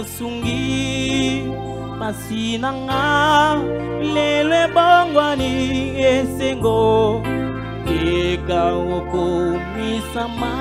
mosungi pasi na nga lelo ebongwani esengo tika okomisama.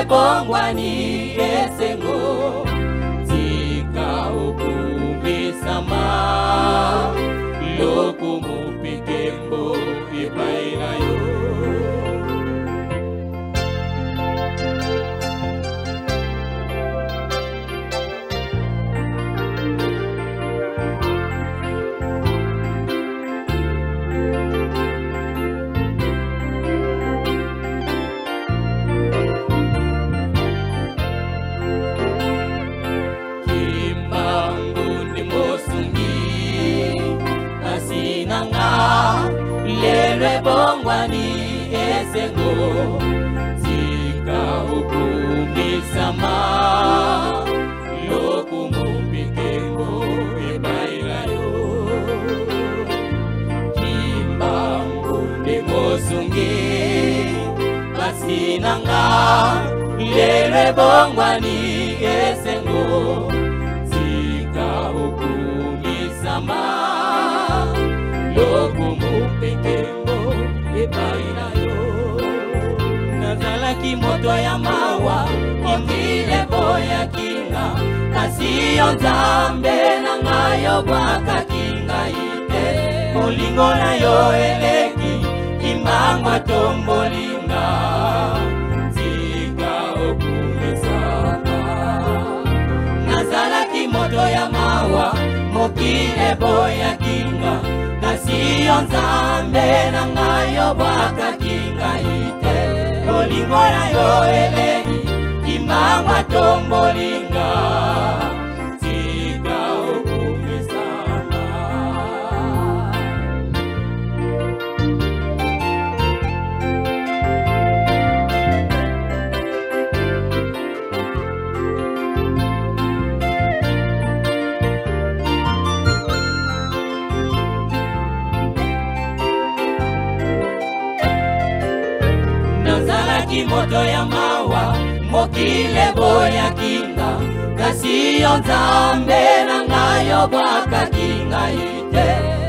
Bongwani esengo tika okumisama lokumu mpe nkembo epai na yo. Bongwani esengo tika okumisama lokumu mpe nkembo epai na yo. Kimbangu nde mosungi pasi na nga lelo ebongwani esengo tika okumisama lokumu mpe nkembo epai na yo. Nazalaki moto ya mawa mokili eboyaki nga kasi yo Nzambe na ngai obwakaki ngai te. Bolingo na yo eleki Kimbangu atomboli nga tika okumisama. Nazalaki moto ya mawa mokili eboyaki nga kasi yo Nzambe na ngai obwakaki ngai te. Bolingo na yo eleki Kimbangu atomboli nga tika okumisama. Nazalaki moto ya mawa mokili eboyaki nga kasi yo Nzambe na ngai obwakaki ngai te.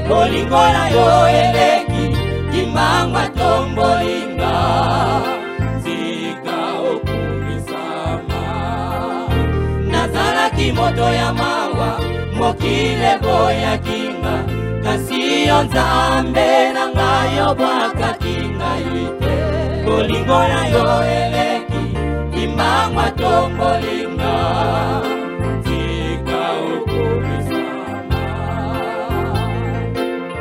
Bolingo na yo eleki Kimbangu atomboli nga tika okumisama. Nazalaki moto ya mawa mokili eboyaki nga kasi yo Nzambe na ngai obwakaki ngai te. Bolingo na yo eleki Kimbangu atomboli nga tika okumisama.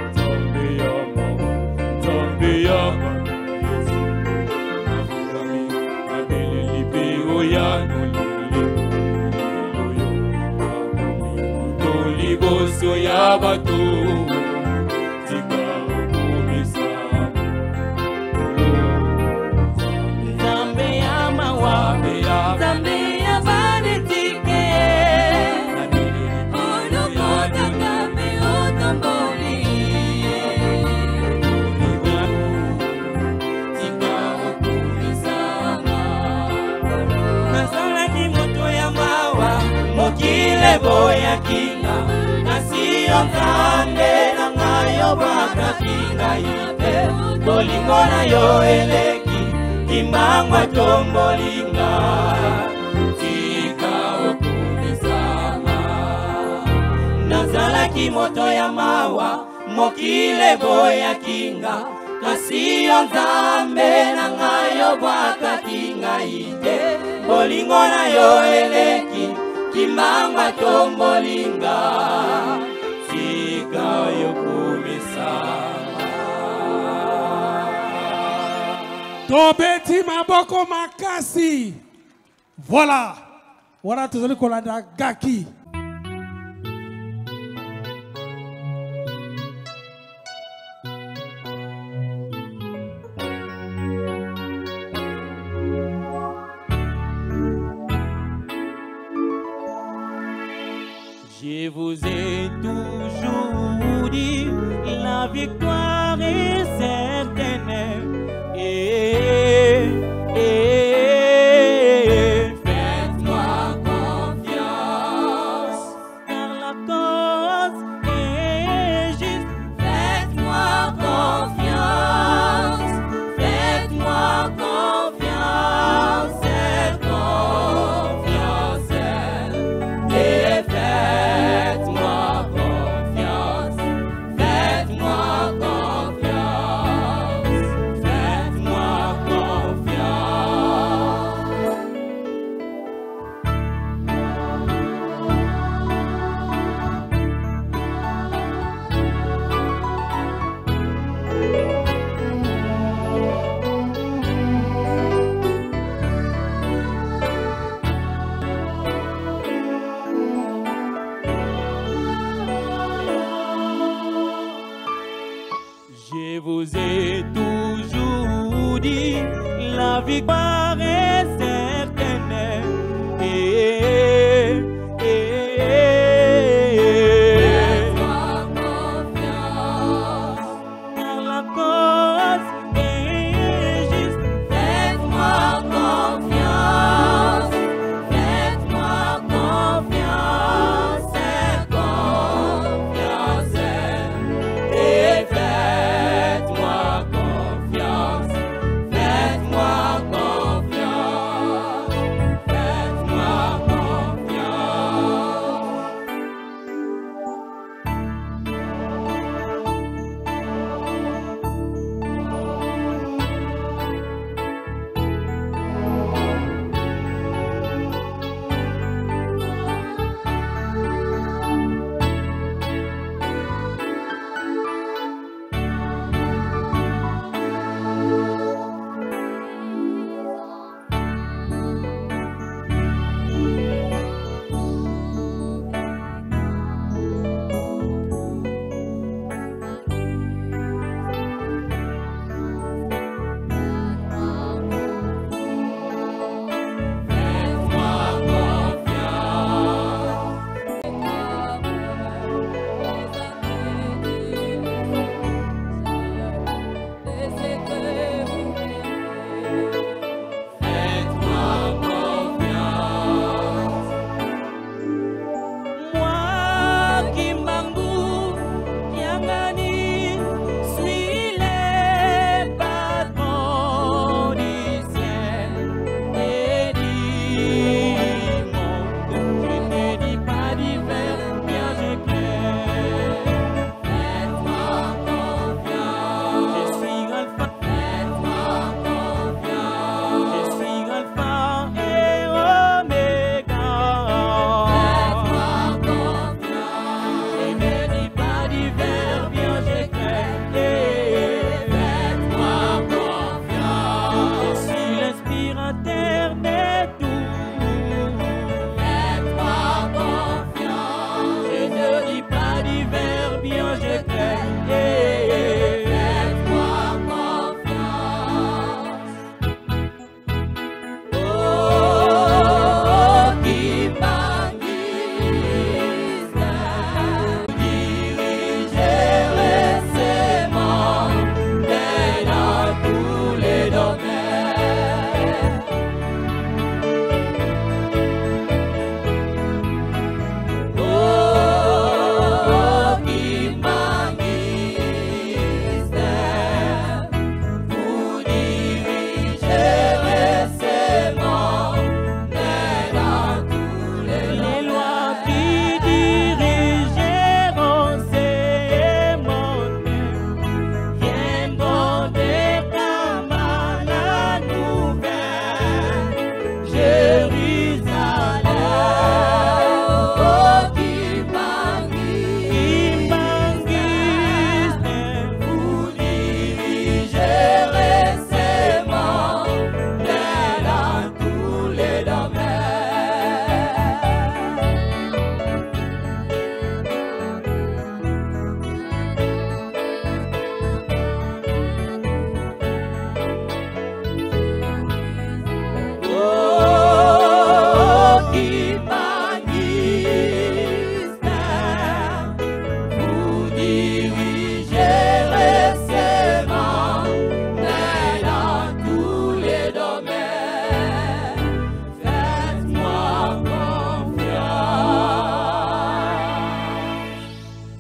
Nzambe ya mawa, Nzambe ya Yesu, nafungami nabeleli mpe oyanoli lelo yo nakomi moto liboso ya bato tika okumisama. Nzambe ya mawa, Nzambe ya banetike, olokotaka mpe otomboli tika okumisama. Nazalaki moto ya mawa mokili eboyaki nga kasi yo Nzambe na ngai obwakaki ngai te. Bolingo na yo eleki Kimbangu atomboli nga tika okumisama. Nazalaki moto ya mawa mokili eboyaki nga Kasi yo Nzambe na ngai obwakaki ngai te. Bolingo na yo eleki kimbangu atombolinga. Tika yo kumisama. Tobeti maboko makasi. Voilà. Wana tozali kolanda Gaki. Je vous ai toujours dit, la victoire est certaine. Et, faites-moi confiance, car la cause est juste. Faites-moi confiance, faites-moi confiance, confiance. Et faites-moi confiance, faites-moi confiance.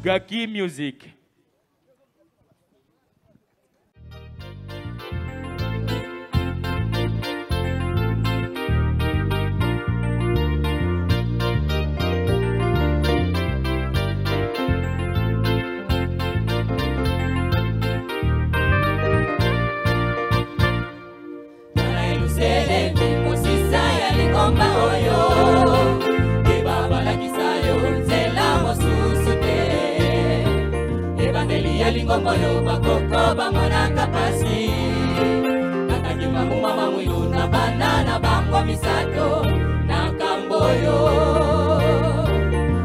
Gaki Music. Lingombo bakoko bamonaka pasi tata Kimbangu mama Mwilu na bana na bango misato na kamboyo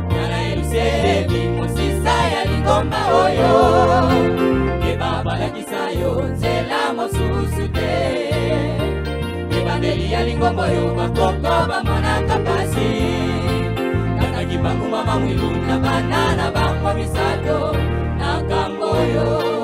nana Yelusalemi mosisa ya lingomba oyo keba balakisa yo nzela mosusu te ebandeli ya lingombo oyo bakoko bamonaka pasi tata Kimbangu mama Mwilu na bana na bango misato na kamboyo.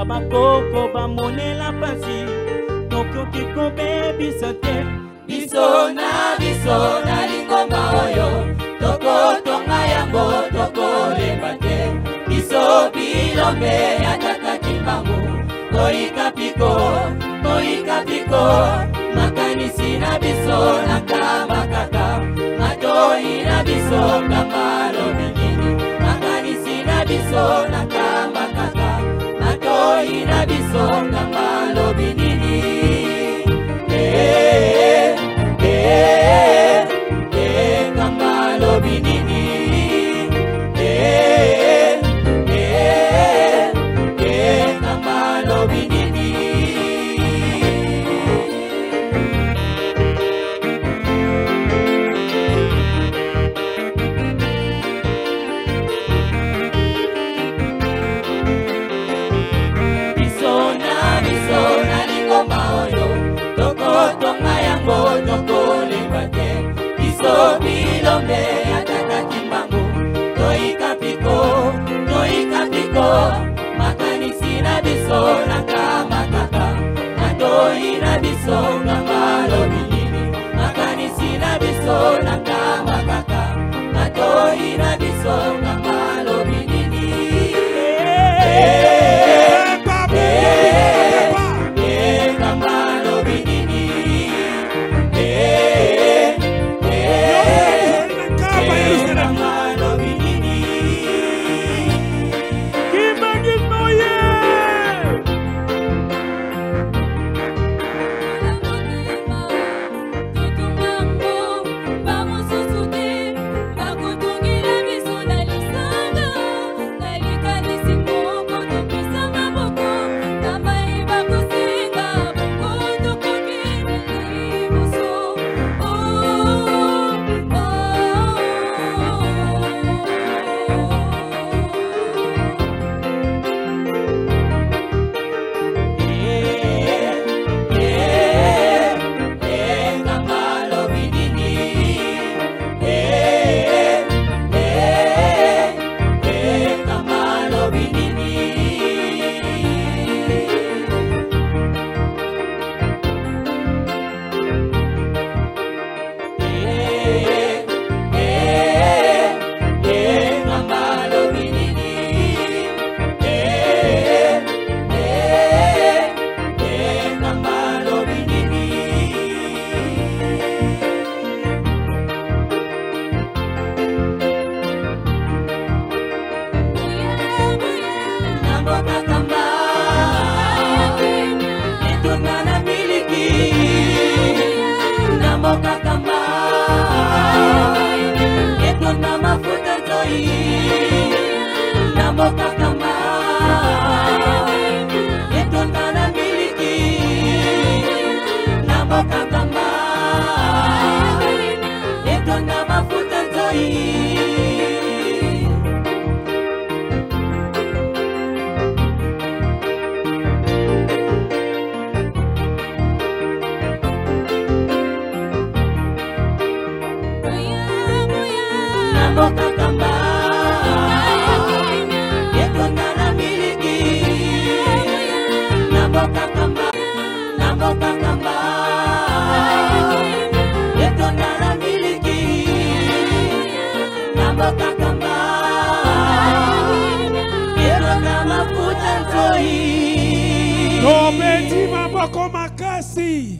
Bakoko bamonela pasi tokoki kobebisa te biso na lingomba oyo tokotonga yango tokolemba te biso bilombe ya tata Kimbangu toyika piko makanisi na biso na kamba kaka matoi na biso kamba lobi nini makanisi na biso na kamba kaka matoi na biso kamba lobi nini kamba lobi nini kamba lobi nini. Tokotonga yango tokolemba te biso bilombe ya tata Kimbangu toyika piko makanisi na biso na kamba kaka matoi na biso kamba lobi nini makanisi na biso na kamba kaka matoi na biso kamba lobi nini. Bamususu te, bakutungila. nzoi na mboka kamba etonda na miliki na mboka kamba etonda mafuta nzoi. Mboka kamba etonda na miliki na mboka kamba na mboka kamba etonda na miliki na mboka kamba etonda mafuta nzoi. Tobeti maboko makasi.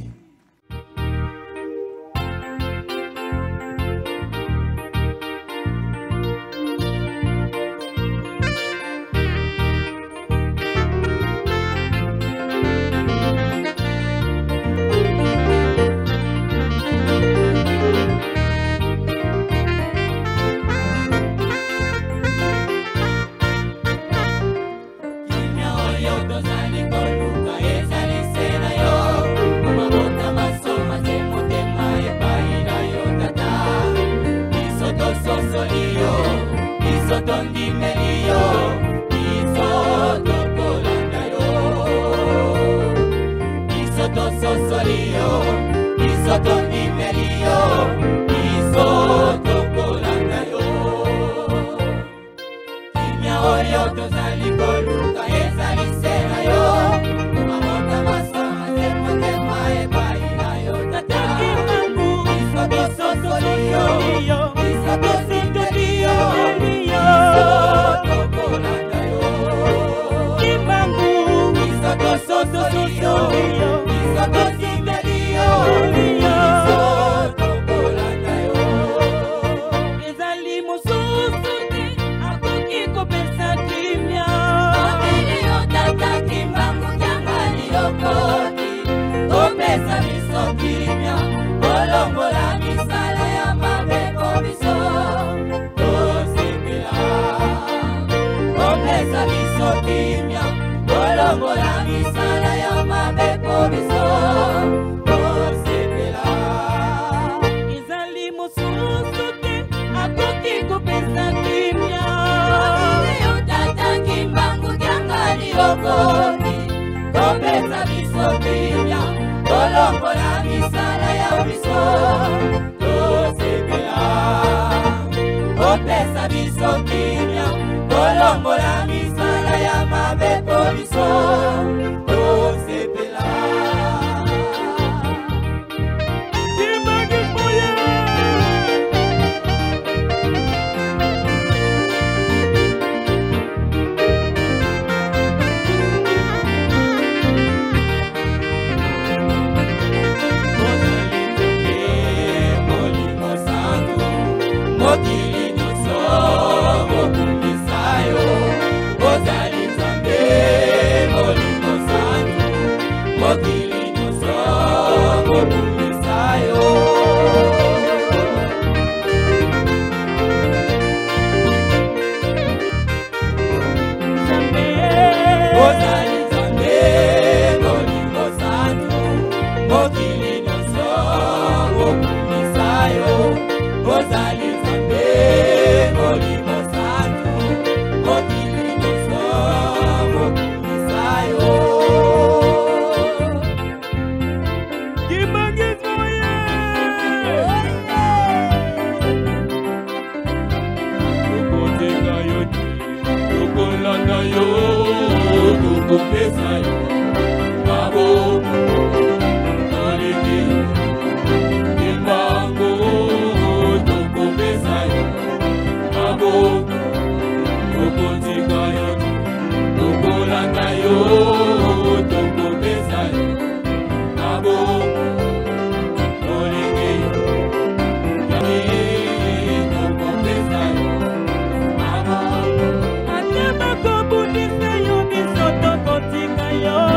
Ata bakobundisa yo biso tokotika yo.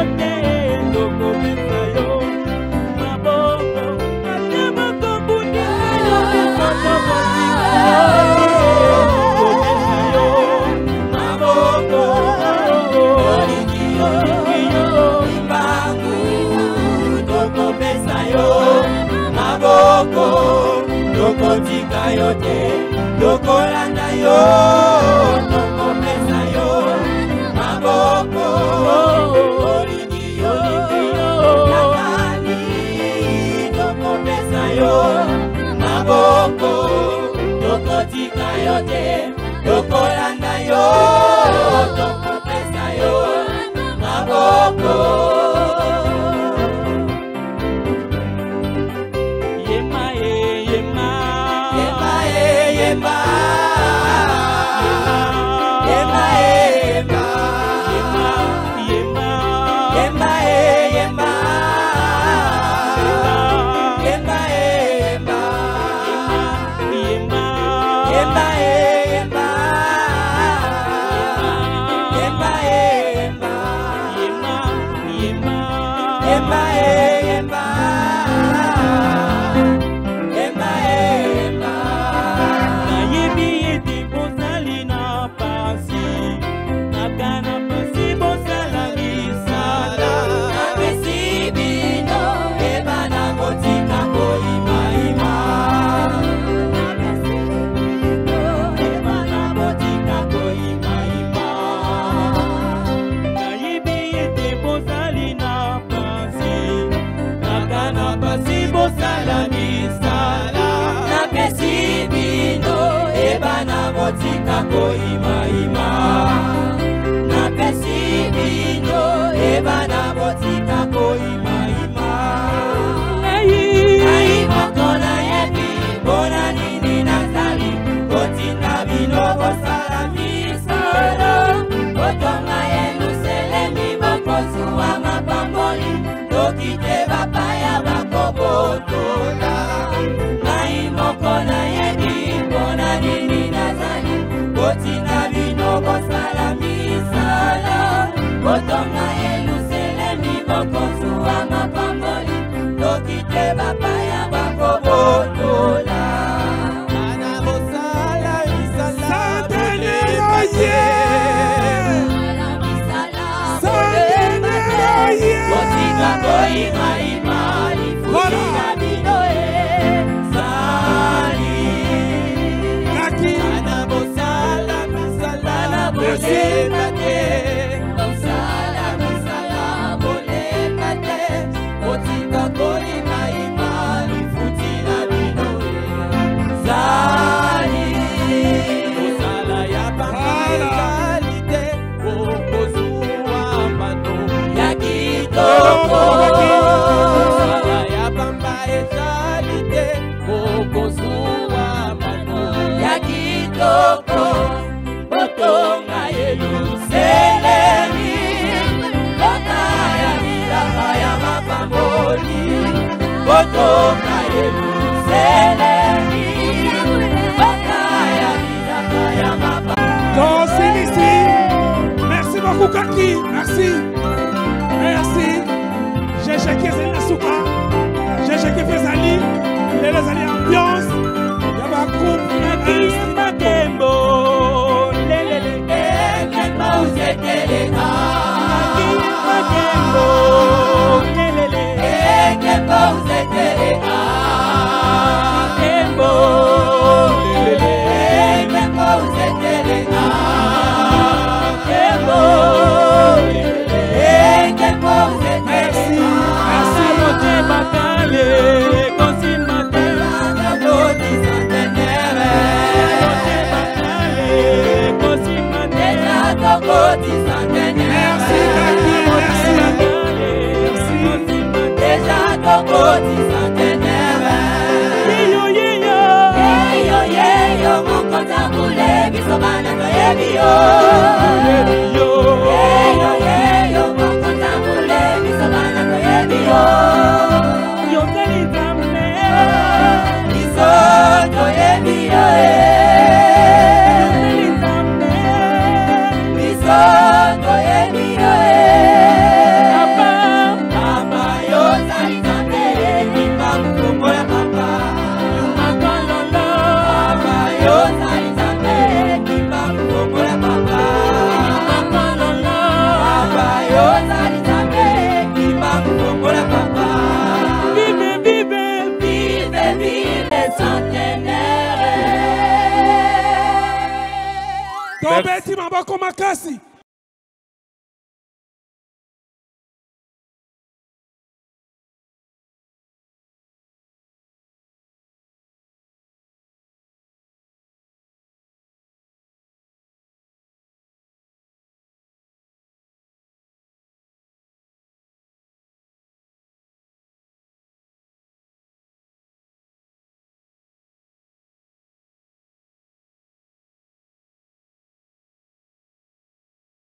yo te, tokolanda yo, tokopesa yo maboko. Olingi yo, nakani, tokopesa yo maboko, tokotika yo te, tokolanda yo, tokopesa yo maboko. Yema e yema. Yema e yema. Yema e yema. Yema. Yema e yema. Yema e yema. Yema. Yema e yema. Yema e yema. Yema. Yema. Yema e yema. Yema e yema. Nayebi ete bozali na pasi, kaka na pasi bosala misala. Napesi bino ebana kotika koyimayima. Napesi bino ebana kotika koyimayima. Nayebi ete bozali na pasi, kaka na pasi bosala misala. Napesi bino ebana kotika koyimayima. Napesi bino ebana kotika koyimayima. Ngai moko nayebi mpona nini nazali kotinda bino kosala misala. Kotonga Yelusalemi bokozwa mapamboli, toki te bapaya bakobotola. Ngai moko nayebi mpona nini nazali kotinda bino kosala misala. Kotonga Yelusalemi bokozwa mapamboli, toki te bapaya bakobotola. Bana bosala misala Centenaire, bolema te. yeah. Centenaire, yeah. Kotika koyimayima lifuti na bino ezali. Kaki. Bana bosala misala Bana bolema te. Kosala misala bolema te, kotika koyimayima lifuti na bino ezali. Kosala ya pamba Voilà. ezali te, okozwa mbano. Ya kitoko. Kosala ya pamba ezali te, okozwa mbano. Ya kitoko, botonga Yelusalemi, mboka ya bilaka ya mapamboli. Botonga Yelusalemi, mboka ya bilaka ya mapamboli. Tosilisi. Merci beaucoup, Kaki. Merci. Merci. Jéjeki ezali na suka. Jéjeki mpe ezali. Lelo ezali ambiance ya bagroupe. Nakiyemba nkembo, lelele. Ekemba uzeteleka. Nakiyemba nkembo, lelele. Ekemba uzeteleka. Nkembo, lelele. Ekemba uzeteleka. Nkembo, lelele. Ekemba Merci. uzeteleka. Merci. Motema kale, kosimba te. Motema kale, kosimba te. Merci, Kaki. Merci. Motema kale, kosimba te. Yeyo, yeyo. Yeyo. Yozali Nzambe. Yozali Nzambe. Papa. Papa, yo zali Nzambe, kimbangu kongola papa. Makololo. Papa, yo zali Nzambe, kimbangu kongola papa. Makololo. Papa, yo zali Nzambe, kimbangu kongola papa. Vive, vive. Vive, vive centenaire. Tobeti maboko makasi.